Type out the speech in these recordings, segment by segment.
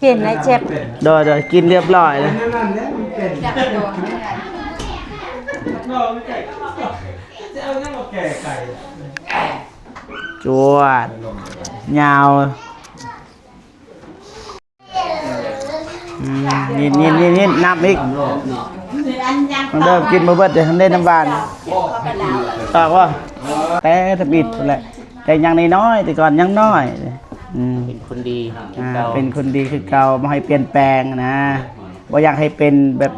ກິນໃຫ້ແຊບ. ໂດຍໆ ກິນຮຽບຮ້ອຍແລ້ວ. ຈວດ ຍາວ. ອືມ ຍິນໆໆໆ ນັບອີກ. ເລີ່ມກິນບໍ່ເບິດເດ້ ທັນໄດ້ນ້ຳຫວານ. ຕອກບໍ່? ແຕ່ທຳອິດພຸ້ນແຫຼະ ແຕ່ຍັງນ້ອຍໆ ແຕ່ກ່ອນຍັງນ້ອຍ. ອືມ ເປັນຄົນດີ ອ່າ ເປັນຄົນດີຄືເກົ່າ ບໍ່ໃຫ້ປ່ຽນແປງນະ. ບໍ່ຢາກໃຫ້ເປັນແບບ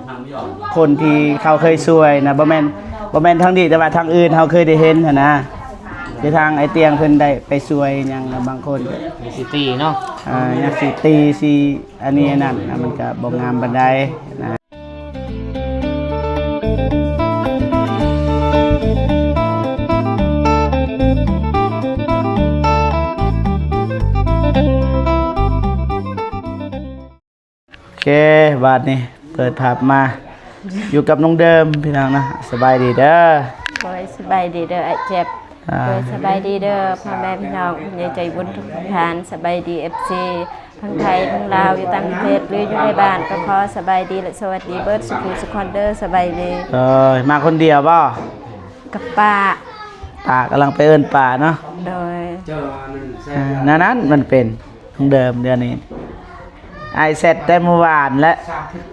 ຄົນທີ່ເຂົາເຄີຍຊ່ວຍນະ ບໍ່ແມ່ນ ບໍ່ແມ່ນທາງນີ້ ແຕ່ວ່າທາງອື່ນເຮົາເຄີຍໄດ້ເຫັນຫັ້ນນະ ຄືທາງອ້າຍຕຽງເພິ່ນໄດ້ໄປຊ່ວຍຫຍັງນະ ບາງຄົນກໍມີຊິຕີເນາະ ອ່າ ຢາກຊິຕີຊິອັນນີ້ອັນນັ້ນນະ ມັນກໍບໍ່ງາມປານໃດນະ. ໂອເຄ ບາດນີ້ເປີດພາບມາຢູ່ກັບນ້ອງເດີມ ພີ່ນ້ອງນະ. ສະບາຍດີເດີ. ໂດຍ ສະບາຍດີເດີອ້າຍແຈັບ. ອ່າ ໂດຍ ສະບາຍດີເດີພໍ່ແມ່ພີ່ນ້ອງ ຜູ້ໃຫຍ່ໃຈບຸນທຸກໆທ່ານ. ສະບາຍດີເອັຟຊີ ທັງໄທທັງລາວ ຢູ່ຕ່າງປະເທດ ຫຼື ຢູ່ໃນບ້ານ ກໍຂໍສະບາຍດີ ແລະ ສະຫວັດດີເບິດສູ່ຜູ້ສູ່ຄົນເດີ. ສະບາຍດີ. ເອີຍ ມາຄົນດຽວບໍ່? ກັບປ້າ. ປ້າກຳລັງໄປເອີ້ນປ້າເນາະ. ໂດຍ ອ່າ ນັ້ນໆ ມັນເປັນ ເດີມເດືອນນີ້ ອ້າຍແຊັດແຕ່ມື້ວານແຫຼະ ສາມທິດ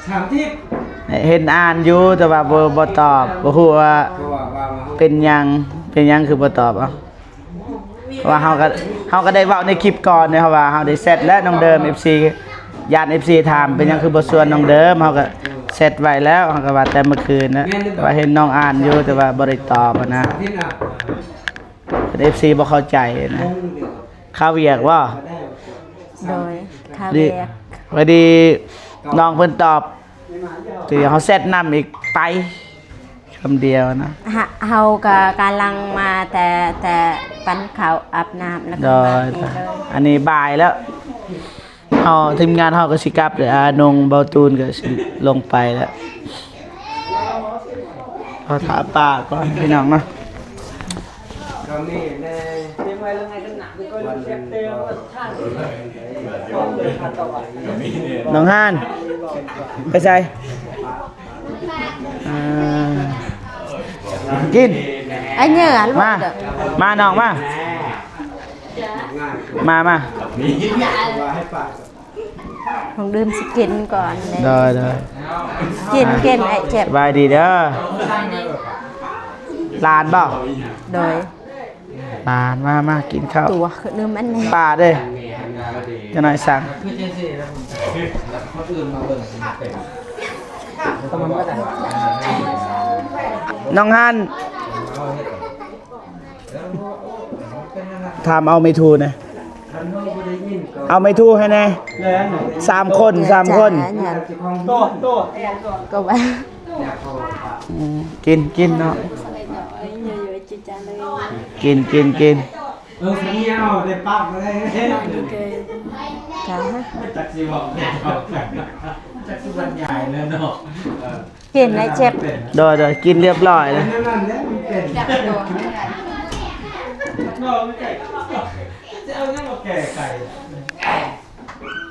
ສາມທິດ ເຫັນອ່ານຢູ່ ແຕ່ວ່າບໍ່ ບໍ່ຕອບ ບໍ່ຮູ້ວ່າເປັນຫຍັງ ເປັນຫຍັງຄືບໍ່ຕອບ. ເອົາ ເພາະວ່າເຮົາກໍ ເຮົາກໍໄດ້ເວົ້າໃນຄລິບກ່ອນເດ້ ເຮົາວ່າເຮົາໄດ້ແຊັດແລ້ວນ້ອງເດີມ ເອັຟຊີ ຢ້ານເອັຟຊີຖາມເປັນຫຍັງຄືບໍ່ຊວນນ້ອງເດີມ ເຮົາກໍແຊັດໄວ້ແລ້ວ ເຮົາກໍວ່າແຕ່ມື້ຄືນນະ ແຕ່ວ່າເຫັນນ້ອງອ່ານຢູ່ ແຕ່ວ່າບໍ່ໄດ້ຕອບຫັ້ນນະ. ເອັຟຊີບໍ່ເຂົ້າໃຈນະ ຄາວຽກບໍ່? ໂດຍ ຄາວຽກ. ພໍດີນ້ອງເພິ່ນຕອບ ທີ່ເຮົາແຊັດນຳອີກ ໄປຄຳດຽວນະ. ເຮົາກໍກຳລັງມາແຕ່ ແຕ່ປັນເຂົ້າອາບນ້ຳ ແລ້ວກໍມາ. ໂດຍ ອັນນີ້ບ່າຍແລ້ວ ເຮົາ ທີມງານເຮົາກໍຊິກັບເລີຍ ອານົງ ເບົາຕູນກໍຊິລົງໄປແລ້ວ. ເຮົາຖ້າປ້າກ່ອນ ພີ່ນ້ອງເນາະ. ນ້ອງຮານ ໄປໃສ? ອ່າ ກິນ ອັນເຍອະ ມາ ມານ້ອງມາ. ມາ ມາ ນ້ອງເດີມຊິກິນກ່ອນເດ້. ໂດຍ ໂດຍ ກິນ ກິນ ອ້າຍແຈັບ. ສະບາຍດີເດີ. ຫຼານບໍ່? ໂດຍ ຫຼານ ມາ ມາກິນເຂົ້າ. ຕົວຄືໜຶ່ງມັນແນ່ ປ້າເດ້. ຈັກໜ້ອຍສັ່ງ ນ້ອງຮານ. ຖາມເອົາໄມ້ຖູແດ່ ເອົາໄມ້ຖູໃຫ້ແດ່ ສາມຄົນ ສາມຄົນ. ກໍວ່າ ອືມ ກິນ ກິນເນາະ ກິນ ກິນ ກິນ. ເອີ ຄັນນີ້ເອົາໄດ້ປາກບໍ່ໄດ້. ຈັກຊິເວົ້າ ຈັກຊິບັນຍາຍແລ້ວເນາະ. ເອີ ກິນໃຫ້ແຊບ. ໂດຍ ໂດຍ ກິນຮຽບຮ້ອຍແລ້ວ.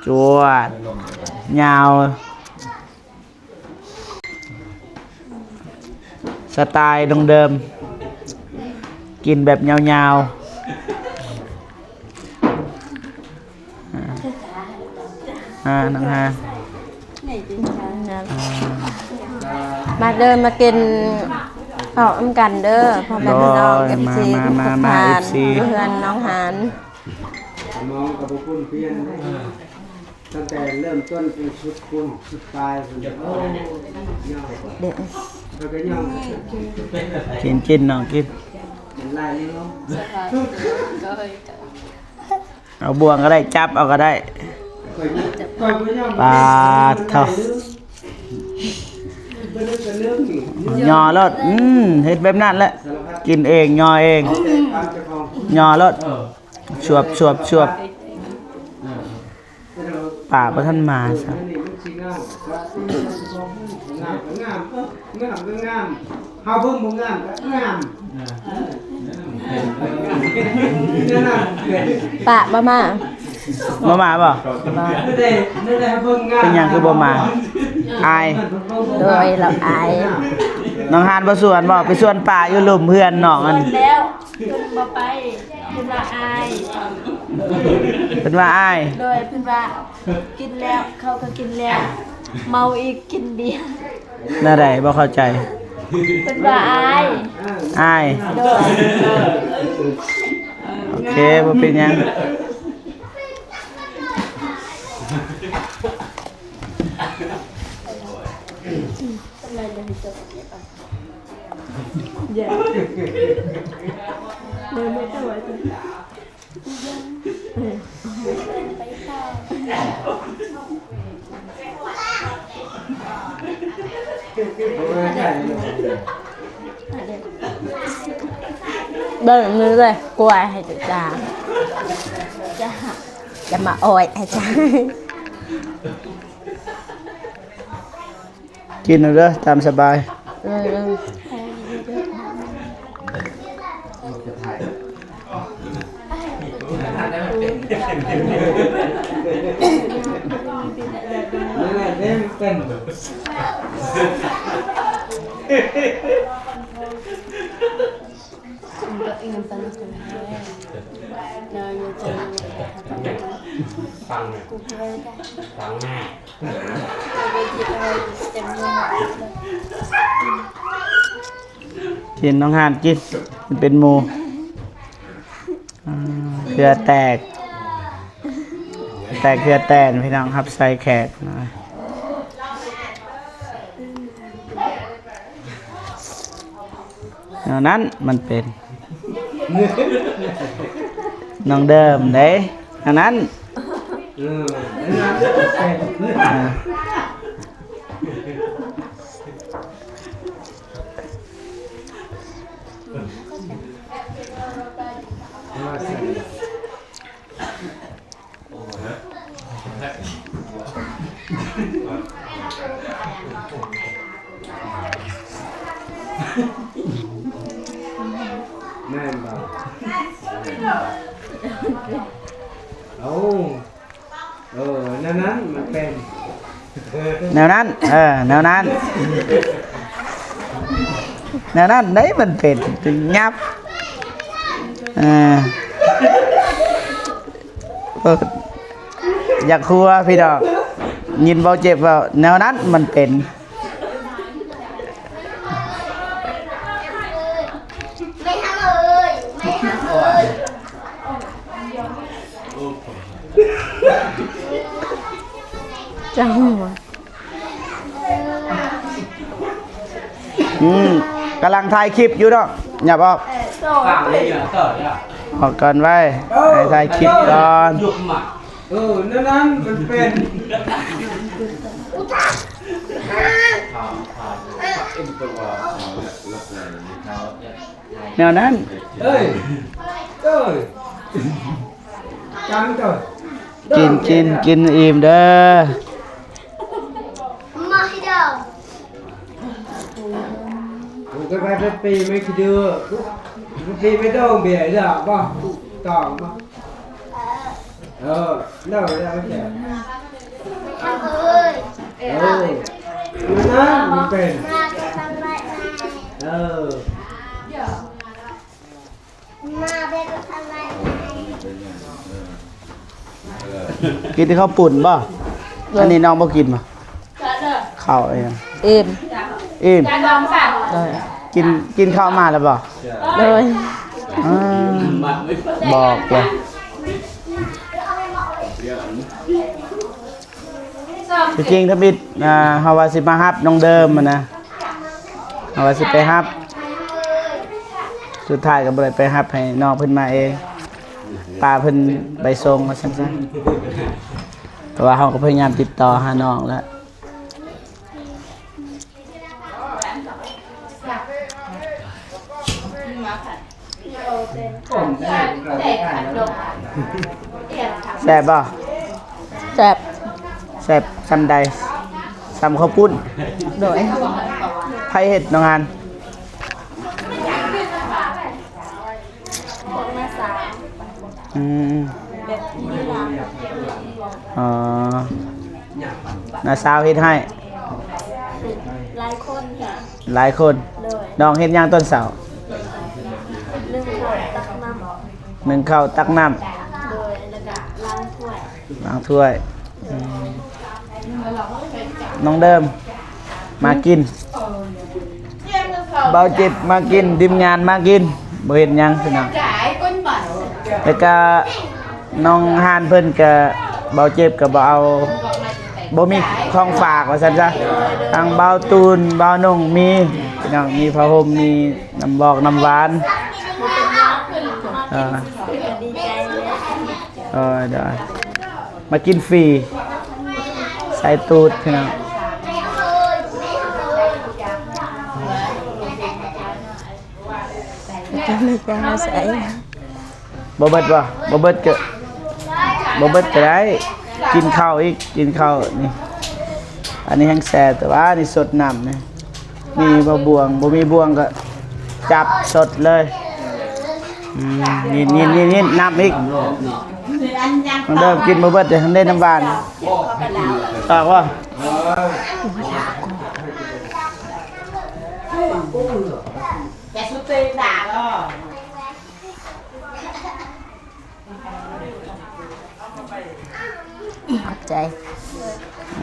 ຈວດ ຍາວ ສະໄຕລ໌ດັງເດີມ ກິນແບບຍາວໆ. ອ່າ ນ້ອງຮານ ມາເດີ ມາກິນເຂົ້ານຳກັນເດີ ພໍ່ແມ່ພີ່ນ້ອງ ເອັຟຊີ ມາ ມາ ມາ ເອັຟຊີ ຢູ່ເຮືອນນ້ອງຮານ. ສະໝອງກໍບໍ່ປຸ້ນປ່ຽນເດ້ ຕັ້ງແຕ່ເລີ່ມຕົ້ນຈົນສຸດພຸ້ນ ສຸດປາຍພຸ້ນ. ເດີ ເຂົາກໍຍ້ອງ ກິນ ກິນ ນ້ອງກິນ. ເປັນລາຍນີ້ເນາະ ເອົາບ່ວງກໍໄດ້ ຈັບເອົາກໍໄດ້. ປາດເຖາະ ຍໍໂລດ. ອືມ ເຮັດແບບນັ້ນແຫຼະ ກິນເອງ ຍໍເອງ ຍໍໂລດ. ຊວບ ຊວບ ຊວບ. ປາບໍ່ທັນມາຊ້ຳ. ປາບໍ່ມາ. ບໍ່ມາບໍ່? ເປັນຫຍັງຄືບໍ່ມາ? ອາຍ? ໂດຍ ລາວອາຍ. ນ້ອງຮານບໍ່ຊວນບໍ່? ໄປຊວນປາຢູ່ລຸ່ມເຮືອນນ້ອງຫັ້ນ. ແລ້ວ ເພິ່ນບໍ່ໄປ ເພິ່ນວ່າອາຍ. ເພິ່ນວ່າອາຍ? ໂດຍ ເພິ່ນວ່າກິນແລ້ວ ເຂົາກໍກິນແລ້ວ ເມົາອີກ ກິນເບຍ. ແນວໃດ? ບໍ່ເຂົ້າໃຈ. ເພິ່ນວ່າອາຍ. ອາຍ? ໂດຍ. ໂອເຄ ບໍ່ເປັນຫຍັງ. ເບິ່ງມືເລີຍ ກວາຍໃຫ້ຈາ ຈາ ຈາມາອ້ອຍໃຫ້ຈາ. ກິນເອົາເດີ ຕາມສະບາຍ. ເອີ ເອີ. ກິນ ນ້ອງຮານກິນ ມັນເປັນໝູ່. ອ່າ ເຫື່ອແຕກ ແຕກເຫື່ອແຕນ ພີ່ນ້ອງ ຮັບໃຊ້ແຂກນະ. ແນວນັ້ນມັນເປັນ ນ້ອງເດີມເດ້ ແນວນັ້ນ. ເອີ ເອີ. ແມ່ນບໍ່? ເອົາ ເອີ ແນວນັ້ນມັນເປັນ ແນວນັ້ນ ເອີ ແນວນັ້ນ ແນວນັ້ນເດ້ ມັນເປັນ ຫຍັບ ເອີ ເປີດ ຢາກຫົວ ພີ່ນ້ອງ ຍິນເບົາເຈັບເວົ້າ ແນວນັ້ນມັນເປັນ. ຈັງຫວະ ອືມ ກຳລັງຖ່າຍຄລິບຢູ່ເນາະ ຫຍັບອອກ ອອກກ່ອນໄວ້ ໃຫ້ຖ່າຍຄລິບກ່ອນ. ເອີ ແນວນັ້ນມັນເປັນ ແນວນັ້ນ ເອີຍ ເອີຍ ຈັງເດີ ກິນ ກິນ ກິນອີ່ມເດີ. ມາເດີ ໄປ ໄປ ໄປ ໄປ ໄປ ໄປ ໄປ ດອງເບຍເດີ ບໍ່ ຕອງ ບໍ່. ເອີ ເລີຍ ເລີຍ ເອີ ມັນເປັນ ເອີ ກິນແຕ່ເຂົ້າປຸ້ນບໍ່? ໂດຍ ອັນນີ້ນ້ອງບໍ່ກິນບໍ່? ເຂົ້າອີ່ຫຍັງ? ອີ່ມ ອີ່ມ ໂດຍ ກິນ ກິນເຂົ້າມາແລ້ວບໍ່? ໂດຍ ອືມ ບອກເລີຍ ທີ່ຈິງທຳອິດ ອ່າ ເຮົາວ່າຊິມາຮັບນ້ອງເດີມຫັ້ນນະ ເຮົາວ່າຊິໄປຮັບ ສຸດທ້າຍກໍບໍ່ໄດ້ໄປຮັບ ໃຫ້ນ້ອງເພິ່ນມາເອງ ປາເພິ່ນໄປສົ່ງວ່າຊັ້ນຊະ ເພາະວ່າເຮົາກໍພະຍາຍາມຕິດຕໍ່ຫານ້ອງແລ້ວ. ແຊບບໍ່? ແຊບ ແຊບສ່ຳໃດ? ສ່ຳເຂົ້າປຸ້ນ. ໂດຍ ໃຜເຮັດ ນ້ອງອານ? ພວກມາສາມ ອືມ ແບບມີລາ ອໍ ນ້າສາວເຮັດໃຫ້ ຫຼາຍຄົນ ຫຼາຍຄົນ. ໂດຍ ນ້ອງເຮັດຫຍັງຕອນເຊົ້າ? ໜຶ້ງເຂົ້າ ຕັກນ້ຳ ໜຶ້ງເຂົ້າ ຕັກນ້ຳ. ໂດຍ ແລ້ວກະລ້າງຖ້ວຍ ລ້າງຖ້ວຍ. ອືມ ນ້ອງເດີມ ມາກິນ ບ່າວເຈັບມາກິນ ທີມງານມາກິນ ບໍ່ເຮັດຫຍັງພີ່ນ້ອງ. ແລ້ວກະນ້ອງຮານເພິ່ນກະ ບ່າວເຈັບກະບໍ່ເອົາ ບໍ່ມີຂອງຝາກວ່າຊັ້ນຊະ. ທາງບ່າວຕູນ ບ່າວນົງມີພີ່ນ້ອງ ມີຜ້າຫົ່ມ ມີນ້ຳບອກນ້ຳຫວານ. ເອີ ດີໃຈເລີຍ. ເອີ ໄດ້ ມາກິນຟຣີ ໃສ່ຕູດພີ່ນ້ອງ. ບໍ່ເບິດບໍ່? ບໍ່ເບິດກະ ບໍ່ເບິດກະໄດ້ ກິນເຂົ້າອີກ ກິນເຂົ້ານີ້. ອັນນີ້ແຮງແຊບ ແຕ່ວ່ານີ້ສົດນ້ຳນີ້. ມີບໍ່ບ່ວງ ບໍ່ມີບ່ວງກະຈັບສົດເລີຍ. ອືມ ນີ້ ນີ້ ນີ້ ນີ້ ນ້ຳອີກ. ມັນເລີ່ມກິນບໍ່ເບິດເດ້ ທັນໄດ້ນ້ຳຫວານ. ອອກບໍ່? ຂອບໃຈ.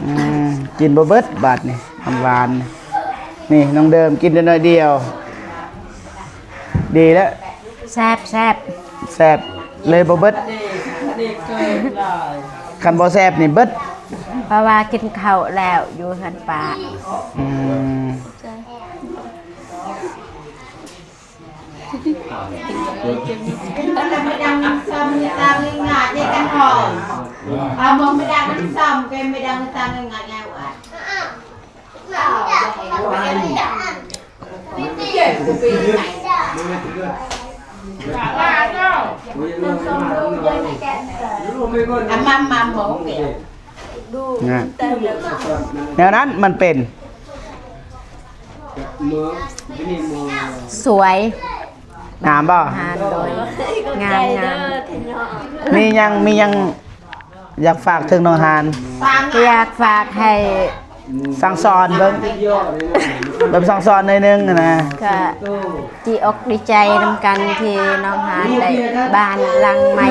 ອືມ ກິນບໍ່ເບິດບາດນີ້ ນ້ຳຫວານ. ນີ້ນ້ອງເດີມກິນໄດ້ໜ້ອຍດຽວ ດີແລ້ວ. ແຊບ ແຊບ ແຊບເລີຍບໍ່ເບິດ. ຄັນບໍ່ແຊບນີ້ເບິດ ເພາະວ່າກິນເຂົ້າແລ້ວຢູ່ເຮືອນປ້າ. ອືມ ນະ ແນວນັ້ນມັນເປັນ ສວຍ ງາມບໍ່? ອາຫານໂດຍ ງາມ ງາມ. ມີຫຍັງ ມີຫຍັງຢາກຝາກເຖິງນ້ອງຮານ? ຢາກຝາກໃຫ້ສັ່ງສອນເບິ່ງ ແບບສັ່ງສອນໜ້ອຍໜຶ່ງຫັ້ນນະ. ກະດີອົກດີໃຈນຳກັນທີ່ນ້ອງຮານໄດ້ບ້ານຫຼັງໃໝ່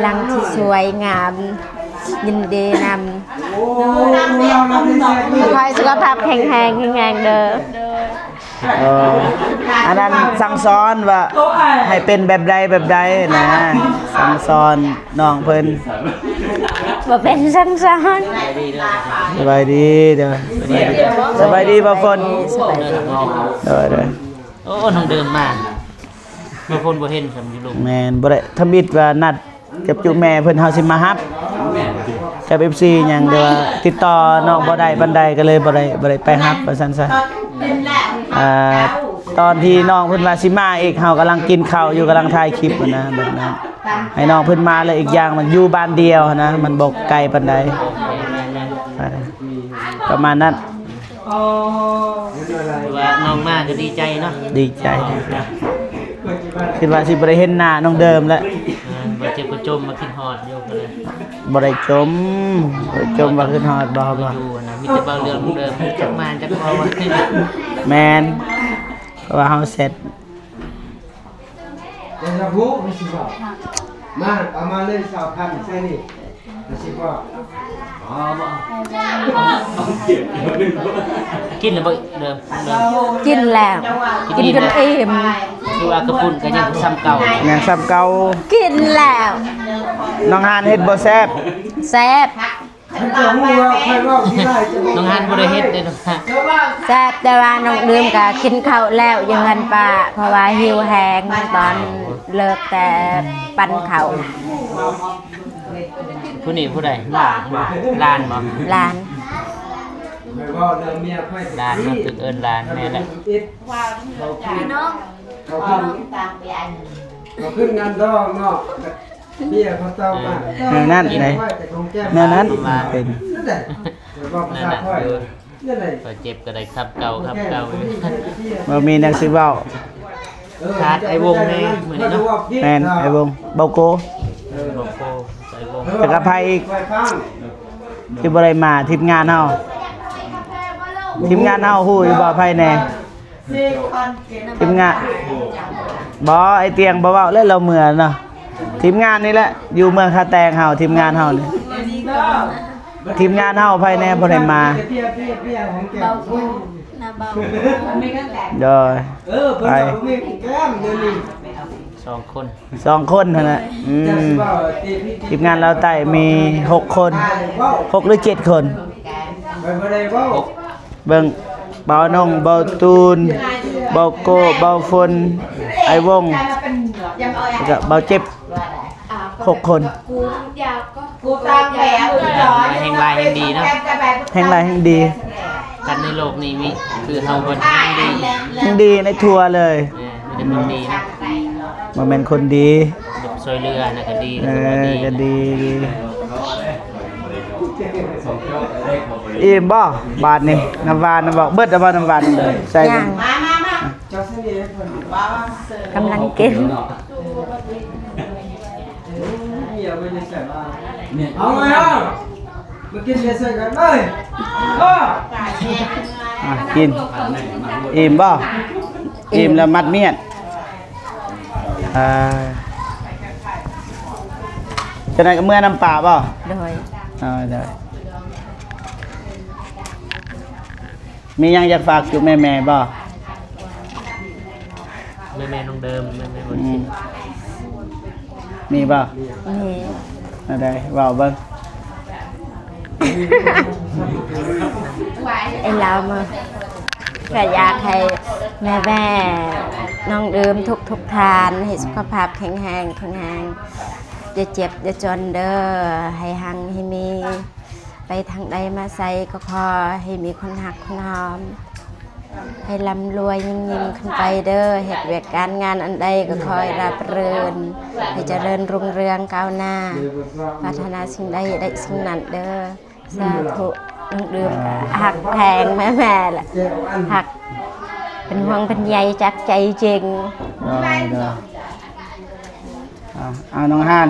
ຫຼັງທີ່ສວຍງາມ. ຍິນດີນຳ. ຂໍໃຫ້ສຸຂະພາບແຂງແຮງ ແຂງແຮງເດີ. ເອີ ອັນນັ້ນສັ່ງສອນວ່າໃຫ້ເປັນແບບໃດແບບໃດນະ ສັ່ງສອນນ້ອງເພິ່ນ. ບໍ່ເປັນສັ່ງສອນ. ສະບາຍດີເດີ ສະບາຍດີ ສະບາຍດີບ່າວຝົນ. ໂດຍ ໂດຍ. ໂອ້ ນ້ອງເດີມມາ ບ່າວຝົນບໍ່ເຫັນສ່ຳຢູ່ລົມ. ແມ່ນ ບໍ່ໄດ້ ທຳອິດວ່ານັດ ກັບຈຸແມ່ເພິ່ນ ເຮົາຊິມາຮັບກັບເອັຟຊີຫຍັງ ແຕ່ວ່າຕິດຕໍ່ນ້ອງບໍ່ໄດ້ປານໃດ ກໍເລີຍບໍ່ໄດ້ ບໍ່ໄດ້ໄປຮັບວ່າຊັ້ນຊະ. ອ່າ ຕອນທີ່ນ້ອງເພິ່ນວ່າຊິມາອີກ ເຮົາກຳລັງກິນເຂົ້າຢູ່ ກຳລັງຖ່າຍຄລິບຫັ້ນນະ ແບບນັ້ນ ໃຫ້ນ້ອງເພິ່ນມາ. ແລະ ອີກຢ່າງມັນຢູ່ບ້ານດຽວຫັ້ນນະ ມັນບໍ່ໄກປານໃດ ປະມານນັ້ນ. ຖືວ່ານ້ອງມາກໍດີໃຈເນາະ. ດີໃຈ ດີໃຈ ຄິດວ່າຊິບໍ່ໄດ້ເຫັນໜ້ານ້ອງເດີມແລ້ວ. ອ່າ ບໍ່ເຈັບບໍ່ຈົມວ່າຄິດຮອດຢູ່ກໍເລີຍ. ບໍ່ໄດ້ຈົມ ບໍ່ໄດ້ຈົມວ່າຄິດຮອດບໍ່ ບໍ່ຢູ່ນະ. ມີແຕ່ເວົ້າເລື່ອງເດີມ ຈັກມາຈັກບໍ່ວ່າ. ແມ່ນ ເພາະວ່າເຮົາແຊັດ ຢາກຮູ້ ມີຊິບາດ ມາ ເອົາມາເລີຍຊາວພັນໃສ່ນີ້ ມີຊິບາດ. ອໍ ບໍ່ ກິນແລ້ວບໍ່ເດີມ? ກິນແລ້ວ ກິນຈົນອີ່ມ. ຄືວ່າກະປຸ້ນກໍຍັງຊໍ່າເກົ່າ. ຍັງຊໍ່າເກົ່າ. ກິນແລ້ວ. ນ້ອງຮານເຮັດບໍ່ແຊບ? ແຊບ. ຄັນຈະຮູ້ວ່າຂ້ອຍເວົ້າຂີ້ຮ້າຍຈະບໍ່ ນ້ອງຮານບໍ່ໄດ້ເຮັດເດ້ ນ້ອງຮານ. ແຊບ ແຕ່ວ່ານ້ອງດື່ມກະກິນເຂົ້າແລ້ວຢູ່ເຮືອນປ້າ ເພາະວ່າຫິວແຮງຕອນເລີກແຕ່ປັ້ນເຂົ້າ. ຜູ້ນີ້ຜູ້ໃດ? ຫຼານບໍ່? ຫຼານ ຫຼານ ເວົ້າເລື່ອງເມຍຂ້ອຍ ຫຼານເນາະ ຖືກເອີ້ນຫຼານແມ່ນແຫຼະ. ພີ່ນ້ອງ ເອົາຂຶ້ນງານດອງເນາະ. ເມຍເຂົາເຈົ້າມາ ແນວນັ້ນເດ້ ແນວນັ້ນເປັນ ນັ້ນແຫຼະ ເວົ້າພາສາຂ້ອຍ ນັ້ນແຫຼະ ຂ້ອຍເຈັບກໍໄດ້ຄຳເກົ່າ ຄຳເກົ່າ. ບໍ່ມີແນວຊິເວົ້າ ຂາດໄອ້ວົງແດ່ມື້ນີ້ເນາະ. ແມ່ນ ໄອ້ວົງ ເບົາໂກ ເອີ ເບົາໂກ ໄອ້ວົງ ແລ້ວກໍໃຜອີກທີ່ບໍ່ໄດ້ມາ? ທີມງານເຮົາ ທີມງານເຮົາຮູ້ຢູ່ບໍ່ ໃຜແດ່? ທີມງານ ບໍ່ ໄອ້ຕຽງບໍ່ເວົ້າແລ້ວ ລາວເມືອເນາະ. ທີມງານນີ້ແຫຼະ ຢູ່ເມືອງທ່າແຕງເຮົາ ທີມງານເຮົານີ້ ທີມງານເຮົາໃຜແດ່ບໍ່ໄດ້ມາ? ໂດຍ ໄປ ສອງຄົນ ສອງຄົນຫັ້ນແຫຼະ. ອືມ ທີມງານລາວໃຕ້ມີຫົກຄົນ ຫົກ ຫຼື ເຈັດຄົນ. ເບິ່ງ ບ່າວນົງ ບ່າວຕູນ ບ່າວໂກ້ ບ່າວຝົນ ອ້າຍວົງ ແລ້ວກໍບ່າວເຈັບ ຫົກຄົນ. ແຮງຫຼາຍແຮງດີເນາະ ແຮງຫຼາຍແຮງດີ. ຄັນໃນໂລກນີ້ມີຄືເຮົາບໍ່ແຮງດີ ແຮງດີໃນທົ່ວເລີຍ. ເອີ ມີແຕ່ຄົນດີເນາະ ບໍ່ແມ່ນຄົນດີ ແບບຊ່ວຍເຫຼືອນະ ກໍດີ ເອີ ກໍດີ ອີ່ມບໍ່? ບາດນີ້ນ້ຳຫວານນະບໍ່? ເບິດແລ້ວບໍ່ນ້ຳຫວານ? ໃສ່ ຍັງ ກຳລັງກິນ. ເອົາມາ ມາກິນເບຍໃສ່ກັນເລີຍ. ອ່ະ ກິນ ອີ່ມບໍ່? ອີ່ມແລ້ວມັດມຽດ. ອ່າ ຈັ່ງໃດກໍເມືອນຳປ້າບໍ່? ໂດຍ ໂດຍ ໂດຍ. ມີຫຍັງຢາກຝາກເຖິງແມ່ໆບໍ່? ແມ່ໆນ້ອງເດີມ ແມ່ໆ ອືມ ມີບໍ່? ມີ. ອັນໃດ ເວົ້າເບິ່ງ. ໄອ້ລາວມາ ກໍຢາກໃຫ້ແມ່ໆນ້ອງເດີມທຸກໆທ່ານ ໃຫ້ສຸຂະພາບແຂງແຮງ ແຂງແຮງ ຢ່າເຈັບຢ່າຈົນເດີ ໃຫ້ຮັ່ງໃຫ້ມີ. ໄປທາງໃດມາໃສກໍຂໍໃຫ້ມີຄົນຮັກຄົນຫອມ ໃຫ້ລ່ຳລວຍຍິ່ງໆຂຶ້ນໄປເດີ. ເຮັດວຽກການງານອັນໃດກໍຂໍໃຫ້ລາບລື່ນ ໃຫ້ຈະເລີນຮຸ່ງເຮືອງກ້າວໜ້າ ປາດຖະໜາສິ່ງໃດໄດ້ສິ່ງນັ້ນເດີ. ສາທຸ. ນ້ອງເດີມ ອ່າ ຮັກແພງແມ່ໆ ແຫຼະ ຮັກ ເປັນຫ່ວງເປັນໃຍຈາກໃຈຈິງ. ໂດຍ ໂດຍ. ອ່າ ເອົາ ນ້ອງຮານ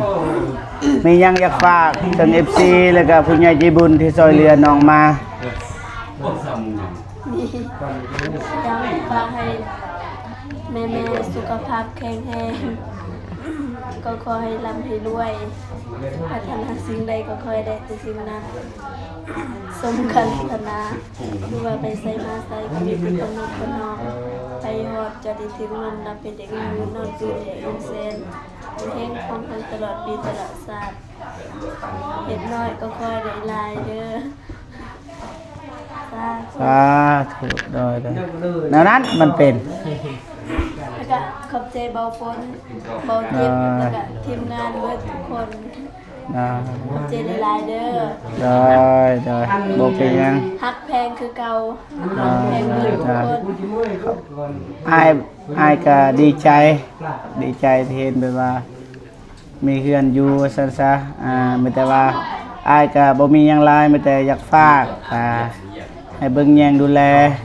ມີຫຍັງຢາກຝາກເຖິງເອັຟຊີ ແລ້ວກໍຜູ້ໃຫຍ່ໃຈບຸນທີ່ຊ່ວຍເຫຼືອນ້ອງມາ? ມີ ຢາກຝາກໃຫ້ແມ່ໆສຸຂະພາບແຂງແຮງ ກໍຂໍໃຫ້ລ່ຳໃຫ້ລວຍ ປາດຖະໜາສິ່ງໃດກໍຂໍໃຫ້ໄດ້ແຕ່ສິ່ງນັ້ນ ສົມຄວາມປາດຖະໜາ. ຄືວ່າໄປໃສມາໃສກໍມີແຕ່ຄົນນອກຄົນນອກ ໄປຮອດຈະໄດ້ຖືກນອນຫຼັບເຮັດຢ່າງອື່ນ ນອນຕື່ນເຮັດຢ່າງອື່ນແຊນ ເຮັງໆປັງໆຕະຫຼອດປີຕະຫຼອດຊາດ ເຮັດໜ້ອຍກໍຂໍໃຫ້ໄດ້ຫຼາຍເດີ. ສາທຸ ສາທຸ. ໂດຍ ໂດຍ ແນວນັ້ນມັນເປັນ. ແລ້ວກໍຂອບໃຈເບົາຝົນ ເບົາຈິບ ແລ້ວກໍທີມງານເບິດທຸກຄົນ. ອ່າ ຂອບໃຈຫຼາຍໆເດີ. ໂດຍ ໂດຍ ບໍ່ເປັນຫຍັງ ຮັກແພງຄືເກົ່າ. ອ່າ ຮັກແພງເບິດທຸກຄົນ. ອ້າຍ ອ້າຍກໍດີໃຈ ດີໃຈທີ່ເຫັນແບບວ່າມີເຮືອນຢູ່ວ່າຊັ້ນຊະ. ອ່າ ມີແຕ່ວ່າອ້າຍກໍບໍ່ມີຫຍັງຫຼາຍ ມີແຕ່ຢາກຝາກ ອ່າ ໃຫ້ເບິ່ງແຍງດູແລ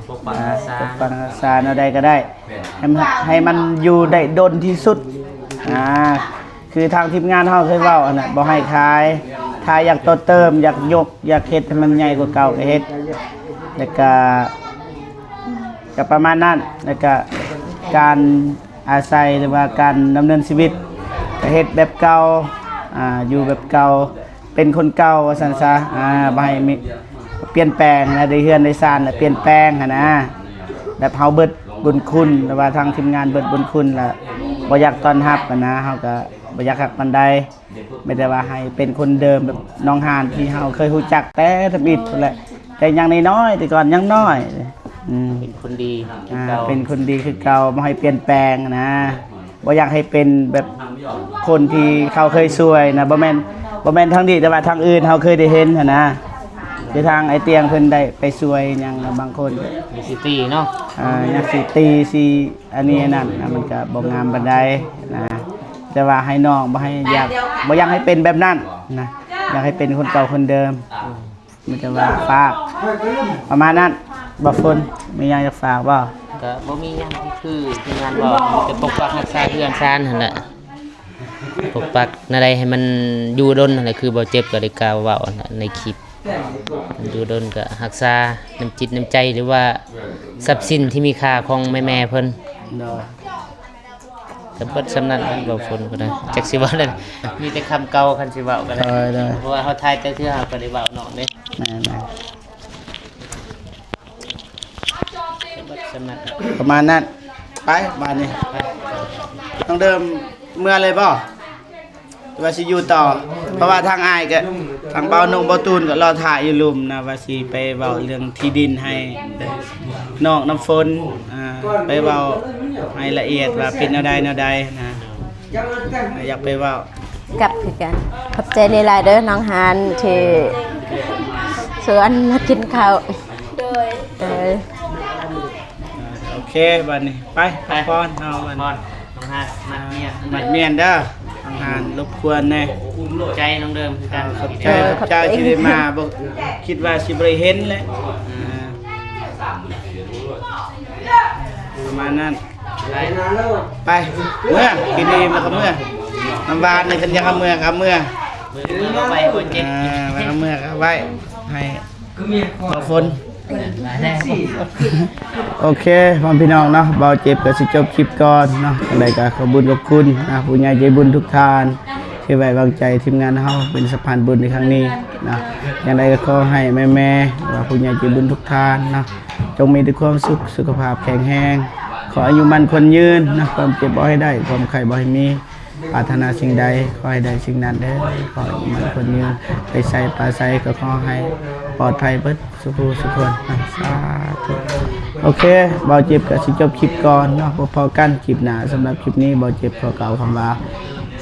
ປົກປັກ ອ່າ ຮັກສາ ປົກປັກຮັກສາແນວໃດກໍໄດ້ ໃຫ້ມັນ ໃຫ້ມັນຢູ່ໄດ້ດົນທີ່ສຸດ. ອ່າ ຄືທາງທີມງານເຮົາເຄີຍເວົ້າຫັ້ນນະ ບໍ່ໃຫ້ຂາຍ ຖ້າຢາກຕໍ່ເຕີມ ຢາກຍົກ ຢາກເຮັດໃຫ້ມັນໃຫຍ່ກວ່າເກົ່າກໍເຮັດ ແລ້ວກະ ກະປະມານນັ້ນ. ແລ້ວກະການອາໄສ ຫຼືວ່າການດຳເນີນຊີວິດ ກະເຮັດແບບເກົ່າ ອ່າ ຢູ່ແບບເກົ່າ ເປັນຄົນເກົ່າວ່າຊັ້ນຊະ. ອ່າ ບໍ່ໃຫ້ມີ ປ່ຽນແປງນະ ໄດ້ເຮືອນໄດ້ຊານລະປ່ຽນແປງຫັ້ນນະ ແບບເຮົາເບິດບຸນຄຸນ ຫຼືວ່າທາງທີມງານເບິດບຸນຄຸນລະ ບໍ່ຢາກຕ້ອນຮັບຫັ້ນນະ ເຮົາກະບໍ່ຢາກຮັກປານໃດ. ມີແຕ່ວ່າໃຫ້ເປັນຄົນເດີມ ແບບນ້ອງຮານທີ່ເຮົາເຄີຍຮູ້ຈັກແຕ່ທຳອິດພຸ້ນແຫຼະ ແຕ່ຍັງນ້ອຍໆ ແຕ່ກ່ອນຍັງນ້ອຍ. ອືມ ເປັນຄົນດີຄື ອ່າ ເກົ່າ ເປັນຄົນດີຄືເກົ່າ ບໍ່ໃຫ້ປ່ຽນແປງນະ ບໍ່ຢາກໃຫ້ເປັນແບບຄົນທີ່ເຂົາເຄີຍຊ່ວຍນະ. ບໍ່ແມ່ນ ບໍ່ແມ່ນທາງນີ້ ແຕ່ວ່າທາງອື່ນເຮົາເຄີຍໄດ້ເຫັນຫັ້ນນະ ຄືທາງໄອ້ຕຽງເພິ່ນໄດ້ໄປຊ່ວຍຫຍັງນະ ບາງຄົນ ມີຊິຕີເນາະ ອ່າ ຍັງຊິຕີຊິ ອັນນີ້ອັນນັ້ນນະ ມັນກະບໍ່ງາມປານໃດນະ. ແຕ່ວ່າໃຫ້ນ້ອງ ບໍ່ໃຫ້ ຢາກ ບໍ່ຢາກໃຫ້ເປັນແບບນັ້ນນະ ຢາກໃຫ້ເປັນຄົນເກົ່າຄົນເດີມ. ມີແຕ່ວ່າຝາກປະມານນັ້ນ. ບໍ່ຝົນ ມີຫຍັງຢາກຝາກບໍ່? ກະບໍ່ມີຫຍັງ ຄືທີມງານບອກ ມີແຕ່ປົກປັກຮັກສາເຮືອນຊານຫັ້ນແຫຼະ. ປົກປັກແນວໃດໃຫ້ມັນຢູ່ດົນຫັ້ນແຫຼະ ຄືບໍ່ເຈັບກໍໄດ້ກ່າວເວົ້າຫັ້ນແຫຼະໃນຄລິບ ຢູ່ດົນກໍຮັກສານ້ຳຈິດນ້ຳໃຈ ຫຼືວ່າຊັບສິນທີ່ມີຄ່າຂອງແມ່ໆເພິ່ນ ໂດຍ ກໍເບິດສ່ຳນັ້ນແຫຼະ ເວົ້າຝົນກໍໄດ້ ຈັກຊິເວົ້າແນວໃດ ມີແຕ່ຄຳເກົ່າ ຄັນຊິເວົ້າກໍໄດ້ ໂດຍໆ ເພາະວ່າເຮົາຖ່າຍແຕ່ເທື່ອເຮົາກໍໄດ້ເວົ້ານອກເດ້ ແມ່ນໆ ປະມານນັ້ນ ໄປບາດນີ້ ນ້ອງເດີມເມືອເລີຍບໍ່ ຫຼືວ່າຊິຢູ່ຕໍ່? ເພາະວ່າທາງອ້າຍກໍ ທາງບ່າວນົກ ບ່າວຕູນກໍລໍຖ້າຢູ່ລຸ່ມນະ ວ່າຊິໄປເວົ້າເລື່ອງທີ່ດິນໃຫ້ນ້ອງນ້ຳຝົນ ອ່າ ໄປເວົ້າໃຫ້ລະອຽດວ່າເປັນແນວໃດແນວໃດນະ ຢາກໄປເວົ້າ ກັບຄືກັນ ຂອບໃຈຫຼາຍໆເດີ ນ້ອງຮານ ທີ່ຊວນມາກິນເຂົ້າ ໂດຍ ເອີ ໂອເຄ ບາດນີ້ໄປ ໄປ ພັກຜ່ອນເຮົາ ພັກຜ່ອນ ນ້ອງຮານ ມັດມ້ຽນ ມັດມ້ຽນເດີ ນ້ອງຮານ ລົບກວນແດ່ ຂອບໃຈນ້ອງເດີມຄືກັນ ຂອບໃຈ ເອີ ຂອບໃຈ ຂອບໃຈທີ່ໄດ້ມາ ບໍ່ຄິດວ່າຊິບໍ່ໄດ້ເຫັນແຫຼະ ອ່າ ປະມານນັ້ນ ໄປ ໄປ ເມືອ ກິນອີ່ມແລ້ວກໍເມືອ ນ້ຳຫວານນີ້ ຄັນຢາກເອົາເມືອກໍເອົາເມືອ ເມືອ ເມືອໄວ້ບໍ່ເຈັບ ອ່າ ໄວ້ເອົາເມືອກໍໄວ້ໃຫ້ ບໍ່ຝົນ ໂອເຄ ພໍ່ແມ່ພີ່ນ້ອງເນາະ ບ່າວເຈັບກໍຊິຈົບຄລິບກ່ອນເນາະ ຈັ່ງໃດກໍຂອບບຸນຂອບຄຸນນະ ຜູ້ໃຫຍ່ໃຈບຸນທຸກທ່ານ ທີ່ໄວ້ວາງໃຈທີມງານເຮົາເປັນສະພານບຸນໃນຄັ້ງນີ້ເນາະ ຈັ່ງໃດກໍຂໍໃຫ້ແມ່ໆ ວ່າຜູ້ໃຫຍ່ໃຈບຸນທຸກທ່ານເນາະ ຈົ່ງມີແຕ່ຄວາມສຸກ ສຸຂະພາບແຂງແຮງ ຂໍອາຍຸໝັ້ນຂວັນຍືນເນາະ ຄວາມເຈັບບໍ່ໃຫ້ໄດ້ ຄວາມໄຂ້ບໍ່ໃຫ້ມີ ປາດຖະໜາສິ່ງໃດຂໍໃຫ້ໄດ້ສິ່ງນັ້ນເດີ ຂໍໃຫ້ໝັ້ນຂວັນຍືນ ໄປໃສມາໃສກໍຂໍໃຫ້ປອດໄພເບິດສູ່ຜູ້ສູ່ຄົນນະ ສາທຸ ໂອເຄ ບ່າວເຈັບກໍຊິຈົບຄລິບກ່ອນເນາະ ພົບພໍ້ກັນຄລິບໜ້າ ສຳລັບຄລິບນີ້ບ່າວເຈັບຂໍກ່າວຄຳວ່າ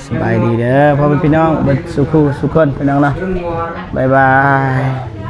ສະບາຍດີເດີ ພໍ່ແມ່ພີ່ນ້ອງເບິດສູ່ຜູ້ສູ່ຄົນ ພີ່ນ້ອງເນາະ ບາຍບາຍ.